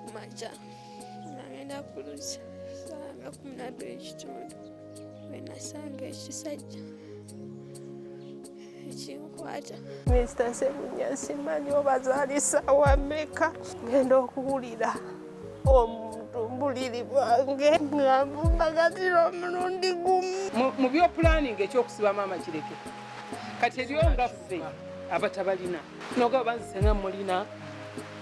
Ku makya nga ngenda ku luzzi ssaawa nga 12:15 bwe nasanga ekisajja ekinkwata. Minisita Ssebunya simanyi oba zaali ssaawa mmeka ngenda okuwulira omuntu mbuliri bwange nga nvumbagatira omulundi gumu. Mu byopulaninga ekyokusiba maama kireke kati eriyo nga ffe abatabalina nogaba banzise nga mulina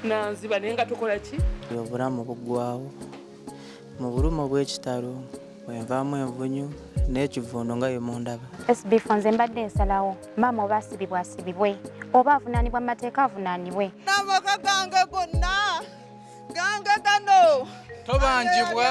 nanziba naye nga tukola ki? Obulamu buggwawo mu bulumi obw'ekitalo bwenvaamu envunyu n'ekivundo nga bwe mundaba. SB4 nze mbadde nsalawo maama oba asibibwa asibibwe oba avunaanibwa mu mateeka avunaanibwe. N'amaka gange gonna gange gano tobanjibwa.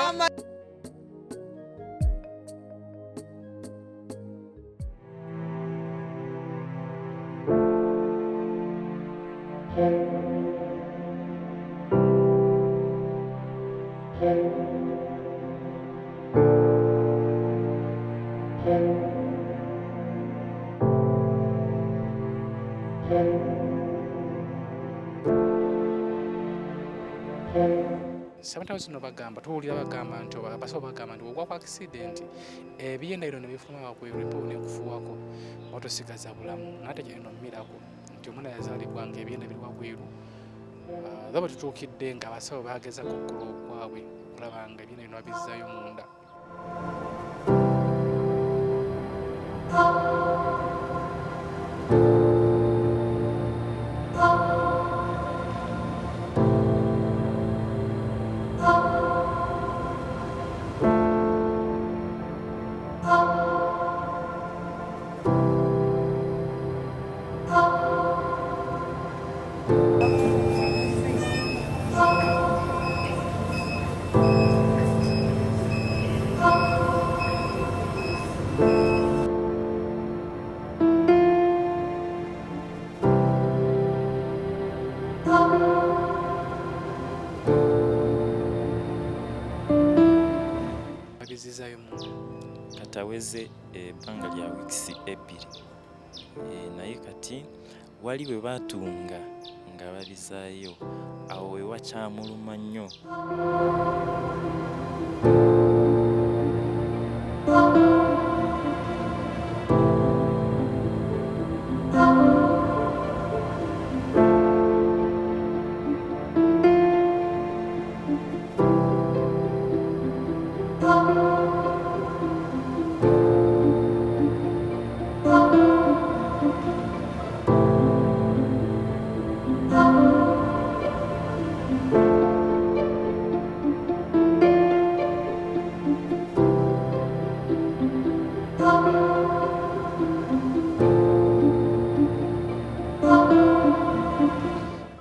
Sometimes zino bagamba tuwulira bagamba nti abasawo bagamba nti ogwa ku accident ebiyenda bino ne bifuluma wakwero empewo nekufuwako oba tosigaza bulamu naye ate eno miracle nti omwana yazaalibwa nga ebyenda biri wabweru. Oba tutuukidde nga abasawo bagezako okukola okwabwe okulaba nga ebyenda bino babizzaayo munda. Babizizayo munda. Kataweze ebbanga lya wiikisi 2 naye kati wali bwe batunga nga babizaayo awo we wakyamuluma nnyo.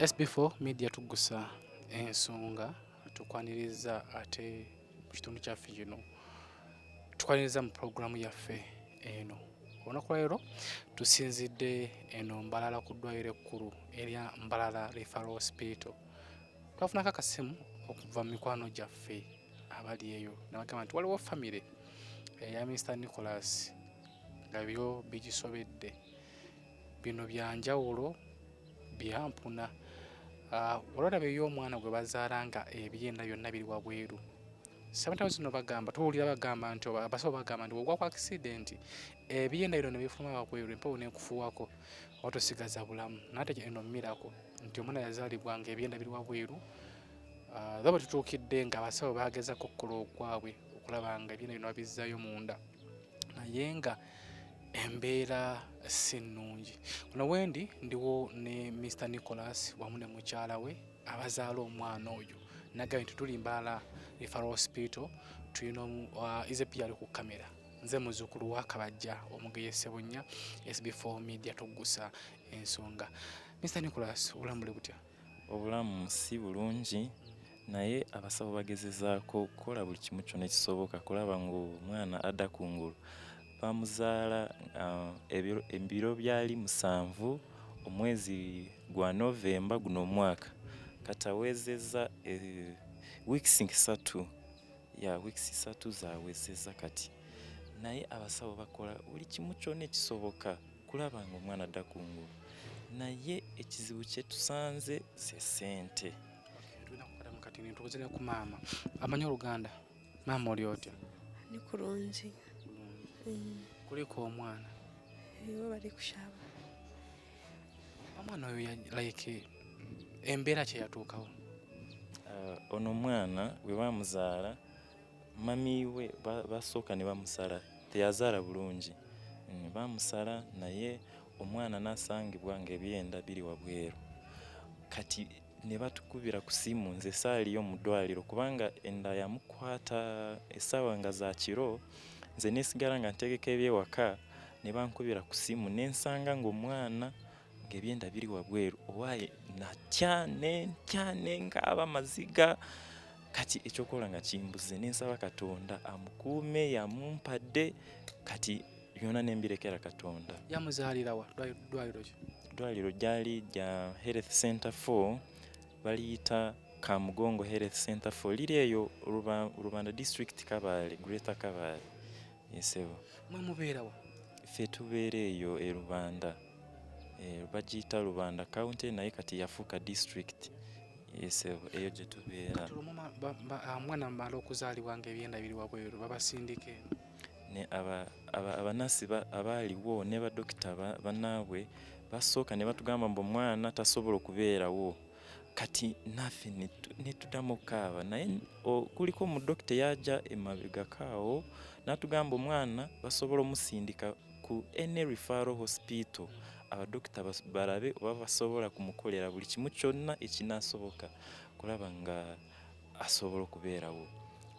SB4 Media tugusa ensonga tukwaniriza ate mu kitundu kyaffe kino tukwaniriza mu pulogulaamu yaffe eno. Olunaku lwaleero tusinzidde eno Mbalala ku ddwaliro ekkulu erya Mbalala Referral Hospital. Twafunako akasimu okuva mu mikwano gyaffe abali eyo nabagamba nti waliwo famire eya Mr Nicholas nga byo bigisobedde. Bino bya njawulo byampuna. Olwalaba ey'omwana gwe bazaala nga ebyenda byonna biri wabweru. Sometimes zino bagamba tuwulira bagamba nti abasawo bagamba nti ogwa ku accident ebyenda bino ne bifuluma wabweru empewo nekufuwako oba tosigaza bulamu naye ate eno miracle nti omwana yazaalibwa nga ebyenda biri wabweru. Oba tutuukidde nga abasawo bagezako okukola okwabwe okulaba nga ebyenda bino babizzaayo munda naye nga embeera si nnungi. Wano wendi ndiwo ne Mr Nicholas wamu ne mukyala we abazaala omwana oyo. Nagambye nti tuli Mbalala Referral Hospital tulina Izepi ali ku kamera. Nze muzzukulu wa Kabajja Omugeye Ssebunya SB4 Media tugusa ensonga. Mr Nicholas, obulamu buli butya? Obulamu si bulungi naye abasawo bagezezaako kukola buli kimu kyonna ekisoboka kulaba ng'omwana adda ku ngulu. Bamuzaala ebiro byali 7 omwezi gwa Novemba guno omwaka kati awezezza wiikisi 3 ya wiikisi 3 zawezezza kati naye abasawo bakola buli kimu kyonna ekisoboka kulaba ng'omwana adda ku ngulu naye ekizibu kye tusanze ze ssente. Tulina kukata mu katini. kenyini tubuze ne ku maama amanyi Oluganda. Maama, oli otya? Ni kurungi. Kuliko omwana? Iwe bari kushaba. Omwana oyo like embeera kye yatuukawo? Ono omwana bwe bamuzaala, mami we basooka ne bamusala, teyazaala bulungi. Bamusala naye omwana n'asangibwa ng'ebyenda biri wabweru. Kati ne batukubira ku simu, nze saaliyo mu ddwaliro kubanga enda yamukwata essaawa nga za kiro, nze nesigala nga ntegeka ebyewaka, ne bankubira ku simu ne nsanga ng'omwana ng'ebyenda biri wabweru. Owaaye, natya, nentya, nenkaaba amaziga. Kati ekyokukola nga kimbuze, nensaba Katonda amukuume, yamumpadde, kati byonna nembirekera Katonda. Yamuzaalirawa? Ddwaliro ki? Eddwaliro lyali lya Health Center 4, baliyita Kamugongo Health Center 4, liri eyo Rubanda District, Kabale, Greater Kabale esebo. Mwe mubeerawa? Ffe tubeera eyo e Rubanda, bagiyita Rubanda County, naye kati yafuuka district esebo, eyo gye tubeera. Kati olwo omwana mumala okuzaalibwa ng'ebyenda biri wabweru, babasindika eno? Ne abanasi abaaliwo ne badokita bannaabwe basooka ne batugamba mbu omwana tasobola okubeerawo. Kati naffe ne tuddamu okukaaba, naye kuliko omudokita eyajja emabegako awo n'atugamba omwana basobola omusindika ku any referral hospital, abadokita balabe oba basobola kumukolera buli kimu kyonna ekinaasoboka kulaba nga asobola okubeerawo.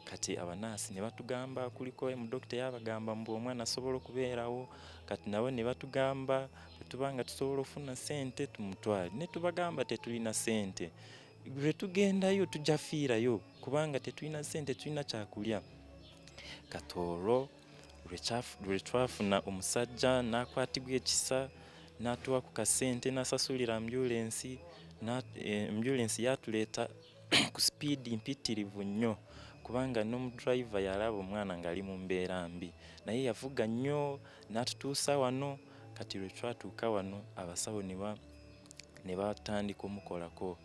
Kati abanaasi ne batugamba kuliko omudokita yabagamba mbu omwana asobola okubeerawo. Kati nabo ne batugamba bwe tuba nga tusobola okufuna ssente tumutwale, ne tubagamba tetulina ssente, lwe tugendayo tujja fiirayo kubanga tetulina ssente, tulina kyakulya. Kati olwo lwe twafuna omusajja n'akwatibwa ekisa n'atuwa ku kasente n'asasulira ambulensi, ambulensi yatuleeta ku sipiidi mpitirivu nnyo, kubanga n'omudriver yalaba omwana ng'ali mu mbeera mbi, naye yavuga nnyo n'atutuusa wano. Kati lwe twatuuka wano, abasawo ne batandika omukolako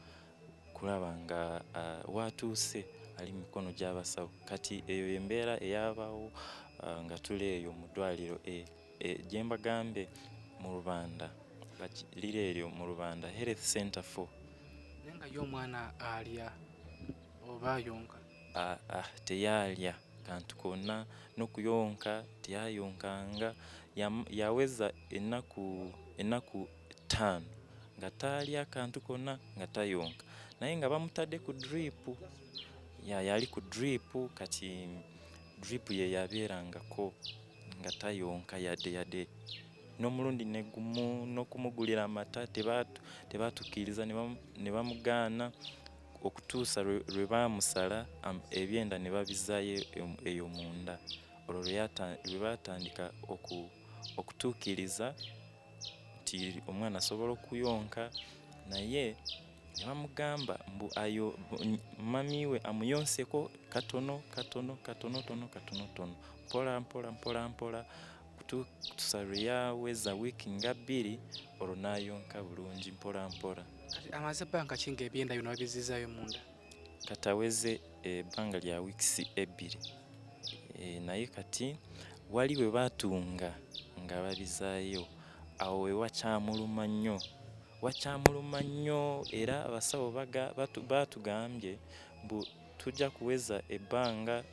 kulaba nga watuuse ali mu mikono gy'abasawo. Kati eyo embeera eyabaawo nga tuli eyo mu ddwaliro gye mbagambe mu Rubanda, liri eryo mu Rubanda Health Center 4. Naye nga ye omwana alya oba ayonka? Teyalya kantu konna, n'okuyonka teyayonkanga. Yaweza ennaku 5 nga talya kantu konna, nga tayonka, naye nga bamutadde ku drip, yali ku drip. Kati drip ye yabeerangako nga tayonka yadde yadde n'omulundi negumu. N'okumugulira amata tebatukkiriza, ne bamugaana okutuusa lwe baamusala ebyenda ne babizaayo eyo munda. Olwo lwe baatandika okutuukiriza nti omwana asobola okuyonka, naye ne bamugamba mbu ayo mami we amuyonseko katono katono katonotono katonotono, mpola mpola mpola mpola, kutuusa lwe yaweza wiiki nga 2, olwo n'ayonka bulungi mpola mpola. Kati amaze ebbanga ki ng'ebyenda bino babizizaayo munda? Kati aweze ebbanga lya wiikisi 2, naye kati wali we baatunga nga babizaayo, awo we wakyamuluma nnyo, wakyamuluma nnyo. Era abasawo baatugambye mbu tujja kuweza ebbanga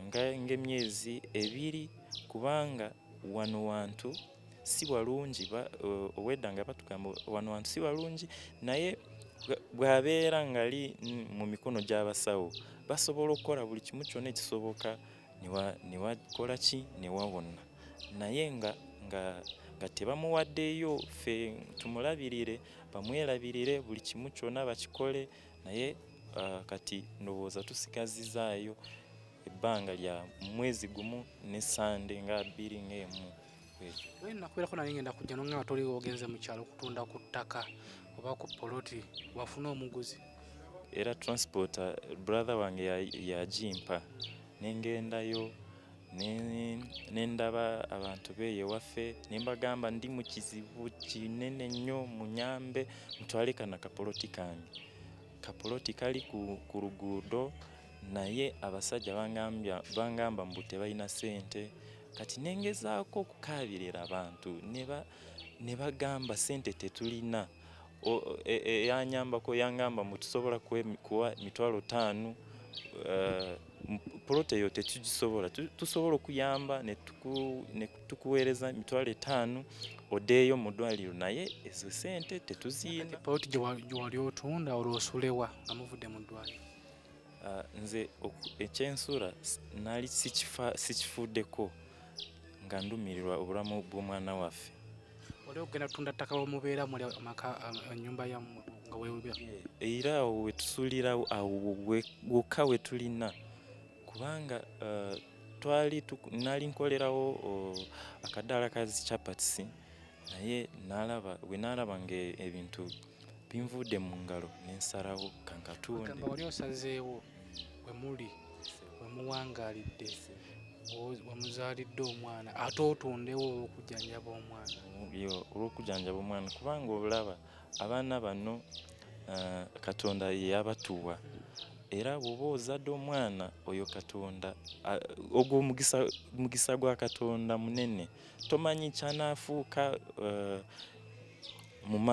ng'emyezi 2, kubanga wano wantu si walungi. Obwedda nga batugamba wano wantu si walungi, naye bw'abeera ng'ali mu mikono gy'abasawo basobola okukola buli kimu kyonna ekisoboka ne wakola ki ne wawona, naye nga tebamuwaddeyo ffe tumulabirire, bamwerabirire, buli kimu kyonna bakikole. Naye kati ndowooza tusigazizaayo ebbanga lya mwezi 1 ne Sande nga 2 ng'emu bwetyo. Nakubeerako naye ngenda kujja nongamba toliwo, ogenze mu kyalo kutunda ku ttaka oba ku poloti, wafuna omuguzi? Era transport brother wange yagimpa, nengendayo nendaba abantu beeyo ewaffe, ne mbagamba ndi mu kizibu kinene nnyo, munyambe mutwale kano akapoloti kange. Kapoloti kali ku luguudo, naye abasajja bangamba mbu tebalina ssente. Kati nengezaako okukaabirira abantu ne bagamba ssente tetulina. Eyanyambako yangamba mbu tusobola kuwa 500,000, poloti eyo tetugisobola, tusobola okuyamba ne tukuweereza 500,000 oddeeyo mu ddwaliro, naye ezo ssente tetuziyina. Poloti gye wali otunda olwo osulewa nga muvudde mu ddwaliro? Nze ekyensula nali sikifuddeko, nga ndumirirwa obulamu bw'omwana waffe. Oli ogenda kutunda ttaka wemubeera muli amaka, ennyumba yammwe nga weewebera? Era awo we tusulira, awo wokka we tulina, kubanga twali nali nkolerawo akadaala ka zi chapati, naye bwe nalaba ng'ebintu binvudde mu ngalo ne nsalawo kankatunde. Ogamba wali osazeewo we muli, we muwangaalidde, we muzaalidde omwana, ate otundewo olw'okujjanjaba omwana. Yo, olw'okujjanjaba omwana, kubanga olaba abaana bano Katonda ye yabatuwa, era bw'oba ozadde omwana oyo Katonda, ogwo mugisa gwa Katonda munene, tomanyi ky'anaafuuka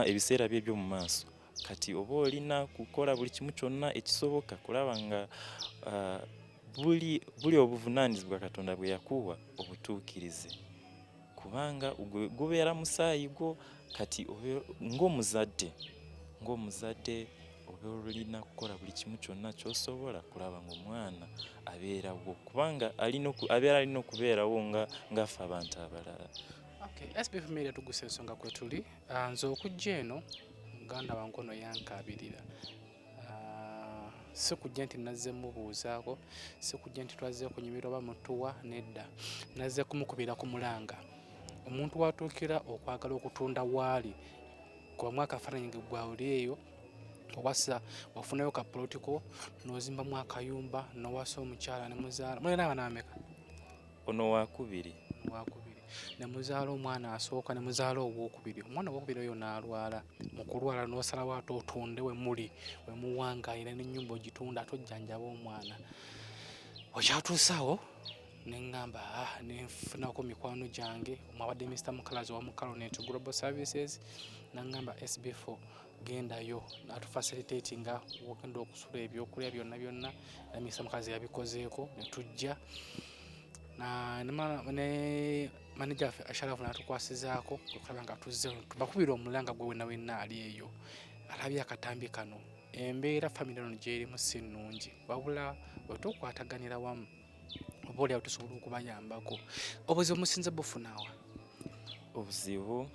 ebiseera bye eby'omu maaso. Kati oba olina kukola buli kimu kyonna ekisoboka kulaba nga buli obuvunaanyizibwa Katonda bwe yakuwa obutuukirize, kubanga gubeera musaayi gwo. Kati ng'omuzadde oba olina kukola buli kimu kyonna ky'osobola kulaba ng'omwana abeerawo, kubanga abeera alina okubeerawo ng'affe abantu abalala. Okay, SBF Media tugusa ensonga kwe tuli. Nze okujja eno muganda wange ono yankaabirira. Si kujja nti nazze mubuuzaako, si kujja nti twazze kunyumirwa oba mutuwa, nedda. Nazze kumukubira ku mulanga. Omuntu w'atuukira okwagala okutunda waali, kubamu akafaananyi gwe oli eyo, owasa wafunayo ka polotiko n'ozimbamu akayumba n'owasa omukyala ne muzaala. Mulina abaana bameka? Ono wakubiri. Wakubiri. Ne muzaala omwana asooka, ne muzaala owookubiri. Omwana owookubiri oyo n'alwala. Mu kulwala n'osalawo ate otunde we muli, we muwangaalira n'ennyumba ogitunda ate ojjanjabe omwana. Okyatuusaawo ne ŋŋamba, ne nfunako mikwano gyange, omwabadde Mr. Mukalazi owa Mukalonet Global Services, n'aŋŋamba SB4 gendayo n'atufacilitatinga wogenda okusula ebyokulya byonna byonna, era Mr. Mukalazi yabikozeeko ne tujja. Ne manager waffe Asharafu n'atukwasizaako okulaba nga tuzze, tubakubira omulanga gwe wenna wenna ali eyo alabye akatambi kano. Embeera famire eno gy'erimu si nnungi, wabula bwe tukwataganira wamu oba oliawo tusobola okubayambako. Obuzibu musinze bufunawa? Obuzibu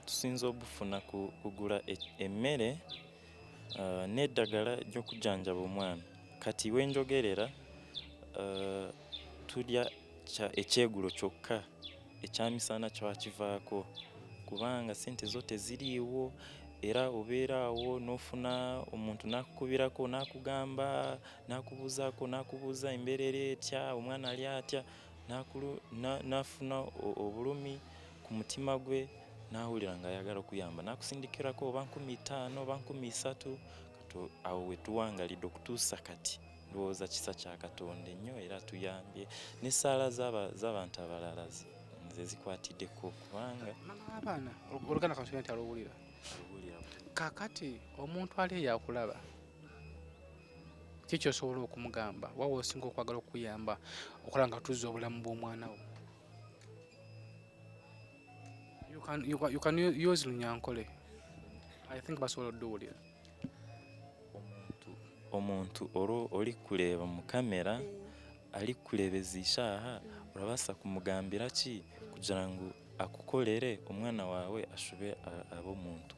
tusinze obufuna kugula emmere n'eddagala ly'okujjanjaba omwana. Kati we njogerera, tulya ekyegulo kyokka, ekyamisana twakivaako kubanga ssente zo teziriiwo, era obeera awo n'ofuna omuntu n'akukubirako n'akugamba n'akubuuzaako n'akubuuza embeera eri etya, omwana ali atya, n'afuna obulumi ku mutima gwe, n'awulira ng'ayagala okuyamba, n'akusindikirako oba 5,000 oba 3,000. Kati awo we tuwangalidde okutuusa kati. Ndowooza kisa kya Katonda ennyo era tuyambye n'essaala z'abantu abalala nze zikwatiddeko, kubanga mama w'abaana oluganda kansubira nti aluwulira. Kaakati omuntu ali eyo akulaba, ki ky'osobola okumugamba? Wa w'osinga okwagala okuyamba okulaba nga tuzza obulamu bw'omwana wo? You can use Lunyankole. I think basobola odduwulira. Omuntu oli kureeba mu kamera, ali kukureebeza ishaaha, orabaasa kumugambira ki kugira ngu akukorere omwana waawe ashube abe omuntu?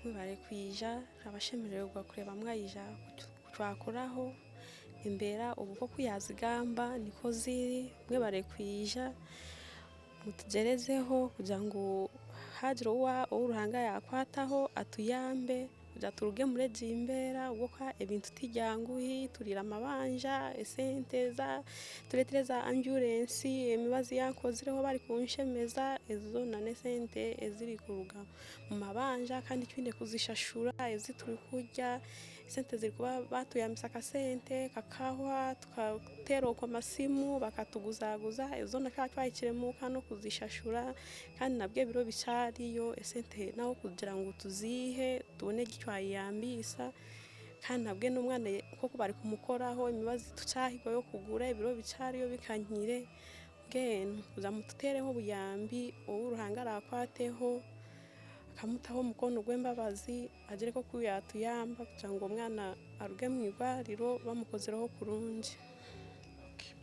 Mwebale kwija, abashemererwa kureba mwayija kutwakuraho embeera obu nk'oku yazigamba niko ziri. Mwebale kwija mutugerezeho kugira ngu hagira ou Ruhanga yakwataho atuyambe. Kugira turuge muri egi mbeera ahabw'okuba ebintu tibyanguhi, turiire amabanja, esente tureetire za ambyurensi, emibazi yankozireho barikunshemeza, ezo zoona n'esente ezirikuruga omu mabanja kandi twine kuzishashura ezi turikurya, esente zirikuba batuyambisa akasente kakahwa, tukateera okwo amasimu bakatuguzaguza, ezo zoona twaba twahikire omuka n'okuzishashura kandi nabwo ebiro bikyariyo esente naho kugira ngu tuziihe tubone eki twayeyambisa kandi nabwe n'omwana nk'oku barikumukoraho emibazi tukyahikwayo kugura ebiro bikyariyo bikanyire, mbwenu kugira mututeereho obuyambi obu Ruhanga araakwateho akamutaho omukono gw'embabazi agire nk'oku yaatuyamba kugira ngu omwana aruge omu irwariro bamukozireho kurungi.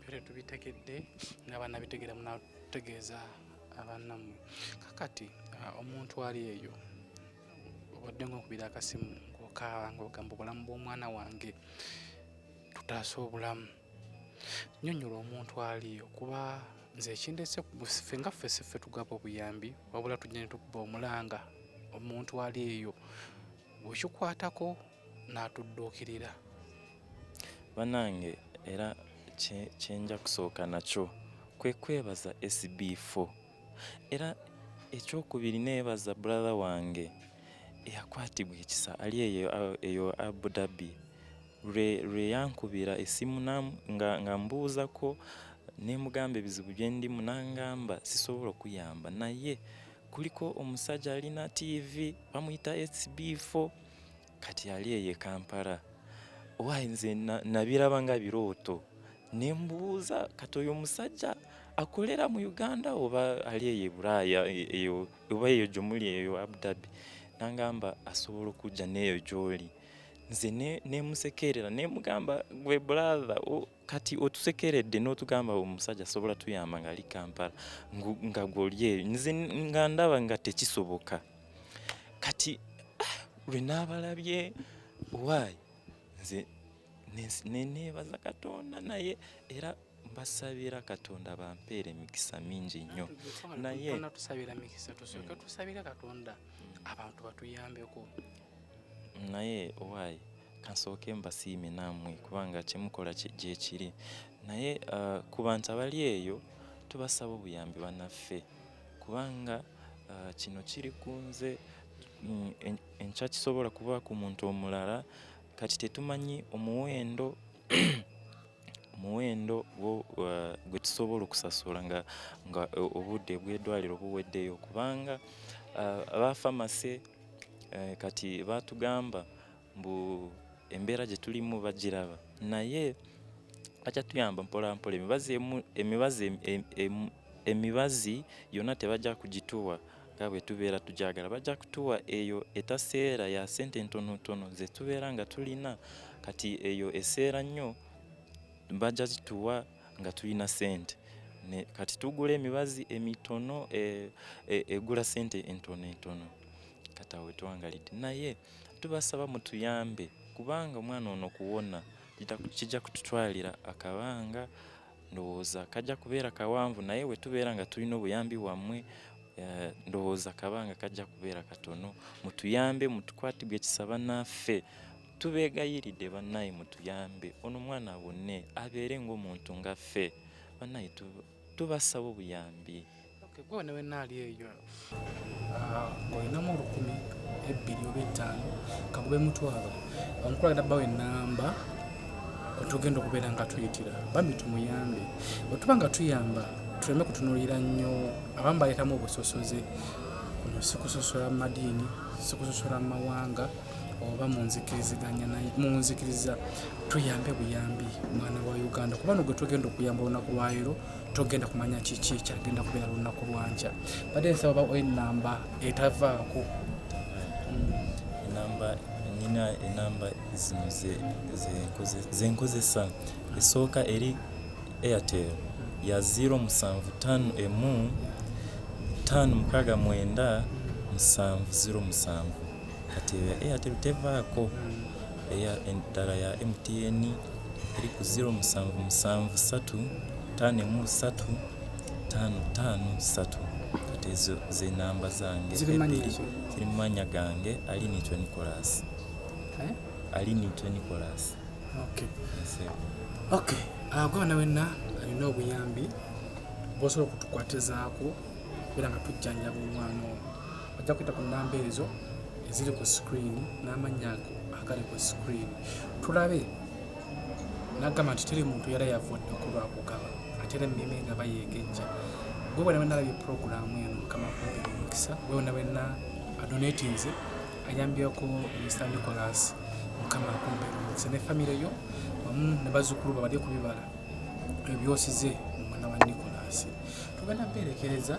Byona tubitegedde n'abanabitegeera munatutegeeza abannammwe. Kakati omuntu ali eyo obadde ng'okubira akasimu ng'okaaba ng'ogamba obulamu bw'omwana wange tutaase obulamu. Nnyonnyola omuntu ali eyo kuba nze ekindese ffe nga ffe si ffe tugaba obuyambi wabula tujja ne tukuba omulanga omuntu ali eyo bw'ekikwatako n'atudduukirira. Bannange era kyenja kusooka nakyo kwe kwebaza SB4 era ekyokubiri neebaza brother wange eyakwatibwa ekisa ali eyo Abu Dhabi lwe yankubira essimu nga mbuuzako ne mugamba ebizibu bye ndimu n'angamba sisobola okuyamba naye kuliko omusajja alina TV bamuyita SB4 kati ali eyo e Kampala. Owaaye nze nabiraba nga birooto ne mbuuza kati oyo omusajja akolera mu Uganda oba ali eyo e Bulaaya eyo oba eyo gye muli eyo Abu Dhabi n'angamba asobola okujja n'eyo gy'oli. Nze ne musekerera ne mugamba gwe brother kati otusekeredde n'otugamba omusajja asobola tuyamba ng'ali Kampala nga gw'oli eyo nze nga ndaba nga tekisoboka. Kati lwe naabalabye owaaye nze ne neebaza Katonda naye era mbasabira Katonda bampeere emikisa mingi nnyo. Naye tusabira mikisa tusooke tusabire Katonda abantu batuyambeko. Naye owaaye kansooke mbasiime nammwe kubanga kye mukola gye kiri naye ku bantu abali eyo tubasaba obuyambi bannaffe kubanga kino kiri ku nze enkya kisobola kuba ku muntu omulala kati tetumanyi omuwendo gwe tusobola okusasula nga obudde bw'eddwaliro buweddeyo kubanga aba pharmacy kati baatugamba mbu embeera gye tulimu bagiraba naye bajja tuyamba mpola mpola emibazi yonna tebajja kugituwa nga bwe tubeera tugyagala bajja kutuwa eyo etaseera ya ssente ntonotono ze tubeera nga tulina kati eyo eseera nnyo bajja gituwa nga tulina ssente kati tugula emibazi emitono egula ssente entono entono kati awo wetuwangalidde naye tubasaba mutuyambe kubanga omwana ono okuwona kijja kututwalira akabanga ndowooza kajja kubeera kawanvu naye bwe tubeera nga tulina obuyambi bwammwe ndowooza akabanga kajja kubeera katono mutuyambe mutukwatibwe ekisa bannaffe tubeegayiridde bannaye mutuyambe ono omwana awone abeere ng'omuntu nga ffe bannaye tubasaba obuyambi. Gwe ne wenna ali eyo ng'olinamu 1000, 2000 oba 50 kagube 500 omukulu agenda bbawo ennamba kwetugenda okubeera nga tuyitira bambi tumuyambe. Bwe tuba nga tuyamba tuleme kutunuulira nnyo abamu baleetamu obusosoze kuno si kusosola mu madiini si kusosola mu mawanga oba mu nzikiriziganya mu nzikiriza tuyambe buyambi mwana wa Uganda kuba no gwe tugenda okuyamba olunaku lwaleero togenda kumanya kiki kyagenda kubeera lunaku lwankya. Badde nsaba bawe ennamba etavaako. Enamba nina enamba zino zenkozesa esooka eri Airtel ya 0751 569 707 kati eyo ya Airtel tevaako. Eya endala ya MTN eri ku 0773 513 553 kati ezo ze namba zange Ziri mu mannya ebbiri ki? Ziri mu mannya gange Alinitwe Nicholas. Eh? Alinitwe Nicholas. Okay. Ssebo. Okay, gwe wena wenna alina obuyambi bwosobola okutukwatizaako era nga tujjanjaba omwana ono, ojja kuyita ku namba ezo eziri ku screen n'amannya ago agali ku screen. Tulabe nagamba nti teri muntu yali yavudde kulwakugaba, ate era emmeeme nga bayeegejja. Gwe wena wenna alabye puroguraamu eno, Mukama akumpera omukisa. Gwe wena wenna adonatinze ayambyeko Mr Nicholas, Mukama akumpera omukisa ne famire yo wamu ne bazzukulu babalye ku bibala ebyosize omwana wa Nicholas. Tugenda mperekereza,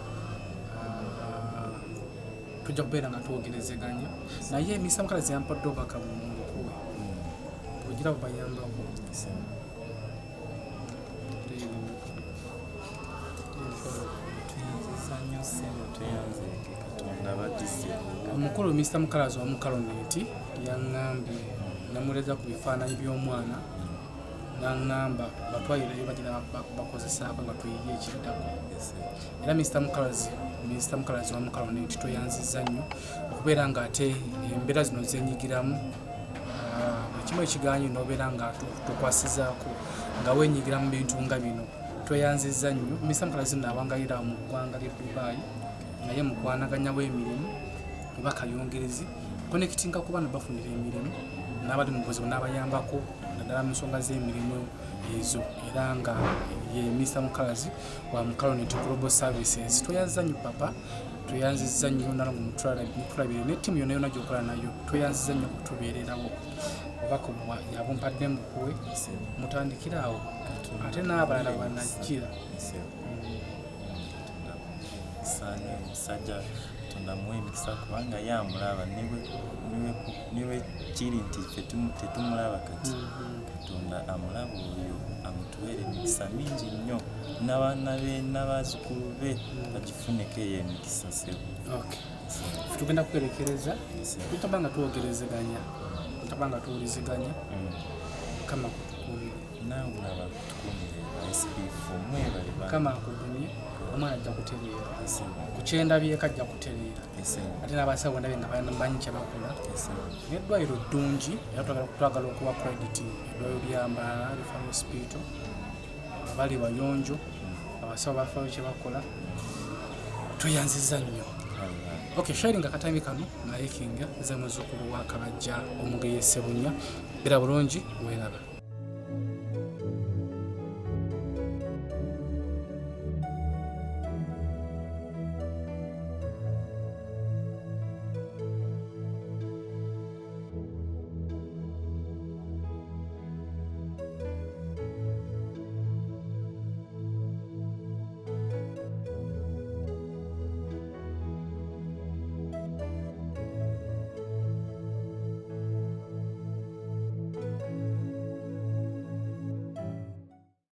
tujja kubeera nga twogerezeganya naye Mr Mukalazi yampadde obubaka bukuwe ogira bubayambako. Tweyanziza nnyo ssebo, tweyanzeege Katonda abaddize. Omukulu Mr Mukalazi wa Mukaloneti yaŋŋambye namuleza ku bifaananyi by'omwana, naŋŋamba batwalireyo bagira bakozesaako nga tuyiye ekiddako. Era Mr Mukalazi wa Mukaloneti tweyanzizza nnyo okubeera ng'ate embeera zino zenyigiramu buli kimu ekiganyi n'obeera nga tukwasizaako nga wenyigira mu bintu nga bino. Tweyanzizza nnyo. Mr Mukalazi nno awangalira mu ggwanga ly'e Dubai, naye mukwanaganya w'emirimu oba kayongerezi connectinga ku bano bafunira emirimu n'abali mu buzibu n'abayambako naddala mu nsonga z'emirimu ezo, era nga ye Mr Mukalazi wa Mukaloneti Global Services. Tweyanzizza nnyo papa, tweyanzizza nnyo nalongo mutulabire ne ttiimu yonna yonna gy'okola nayo, tweyanzizza nnyo okutubeererawo. Obubaka yabumpadde mbukuwe, mutandikire awo ate n'abalala banajjira. Omusajja Katonda muwe emikisa kubanga ye amulaba ne bwe kiri nti ffe tetumulaba kati, Katonda amulaba oyo amutuweere emikisa mingi nnyo n'abaana be n'abazzukulu be bagifuneko eyo emikisa ssebo. Okay. Tugenda kwerekereza, tutaba nga twogerezeganya, tutaba nga tuwuliziganya. Mukama akutukuumire. Naawe olaba akutukuumire SB4 mwebale. Mukama akugumye, omwana ajja kutereera. Ku kyendabyeko ajja kutereera. Ate n'abasawo ndabye nga bamanyi kye bakola. N'eddwaliro ddungi, era twagala okuwa credit eddwaliro lya Mbarara Referral Hospital. Abali bayonjo, abasawo bafaayo kye bakola. Tweyanzizza nnyo. Okay, sharing akatambi kano naye kinga nze muzzukulu wa Kabajja Omugeye Ssebunya. Beera bulungi, weeraba.